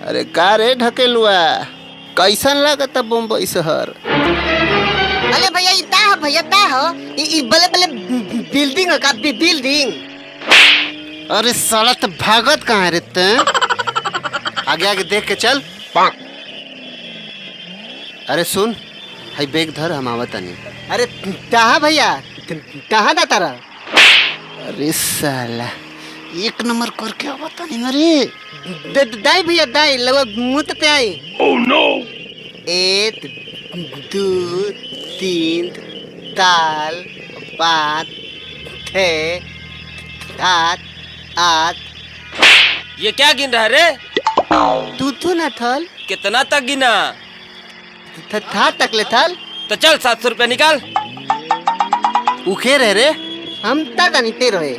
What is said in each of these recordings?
अरे का रे ढकेलुआ, कैसन लागता बम्बई शहर? अरे भैया ई ता हो भैया ता हो, ई बले बले बिल्डिंग हो का बिल्डिंग। अरे साला तो भागत कहाँ रे ते? आगे आगे देख के चल। अरे सुन, हाई बैग धर, हम आवत नहीं। अरे कहाँ भैया, कहाँ ना तारा? अरे साला एक नंबर करके आवत नहीं रे। दाई भैया दाई, लगो मुँह ते आई। Oh no! 1 2 3 4 5 6 7 8। ये क्या गिन रहा रे? तू तो ना थल। कितना तक गिना? था तक ले थल। तो चल 700 रुपया निकाल। उखे रहे रे? हम ता रहे।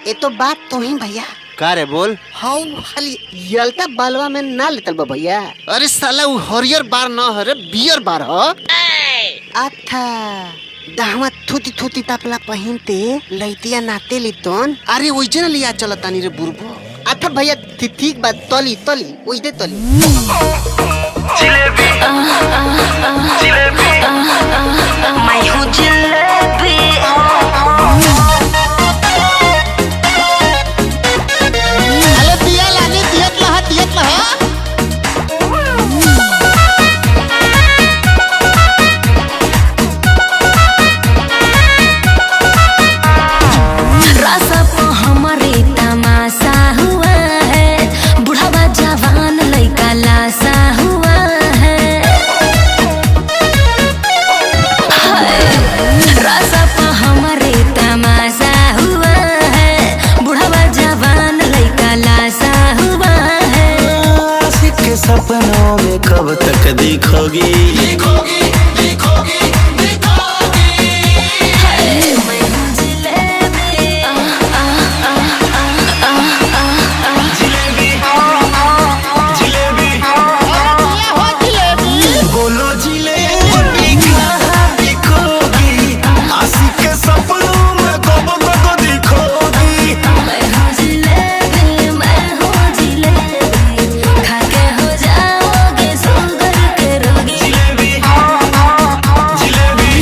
ये तो बात तो ही भैया। का रे बोल? हाँ खाली यलता बालवा में ना लेतल बा भैया। अरे साला उ हरियर बार न हरे, बियर बार ह। अच्छा दाहवा थूती थूती तापला पहिनते लैतिया नाते लितन। अरे ओइजे ना लिया चलतानी रे बुरबो। अच्छा भैया ठीक बात, तली तली ओइजे तली। जिलेबी जिलेबी मैं हूँ जिलेबी। अरे दिया लानी दियत लहा दियत लहा। सपनों में कब तक दिखोगी दिखोगी दिखोगी दिखोगी। मैं हूँ जिलेबी जिलेबी जिलेबी बोलो जिलेबी कहाँ दिखोगी, आशिक के सपनों में कब तक दिखोगी। मैं हूँ जिलेबी, मैं हूँ जिलेबी, खाके हो जाओगे शुगर के रोगी। जिलेबी जिलेबी।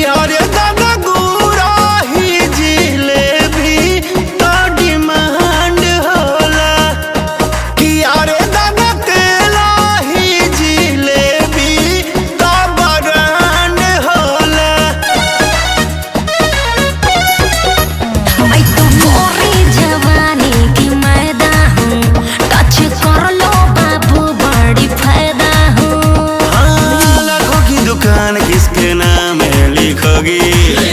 अरे दादा गुराही जिलेबी तो डिमांड होला, कि अरे दादा तेलाही जिलेबी तो ब्रांड होला। मैं तो गोरी जवानी की मैदा हूँ, टच कर लो बाबू बड़ी फायदा हूँ। हाँ, लाखों की दुकान किसके नाम है लिखोगी।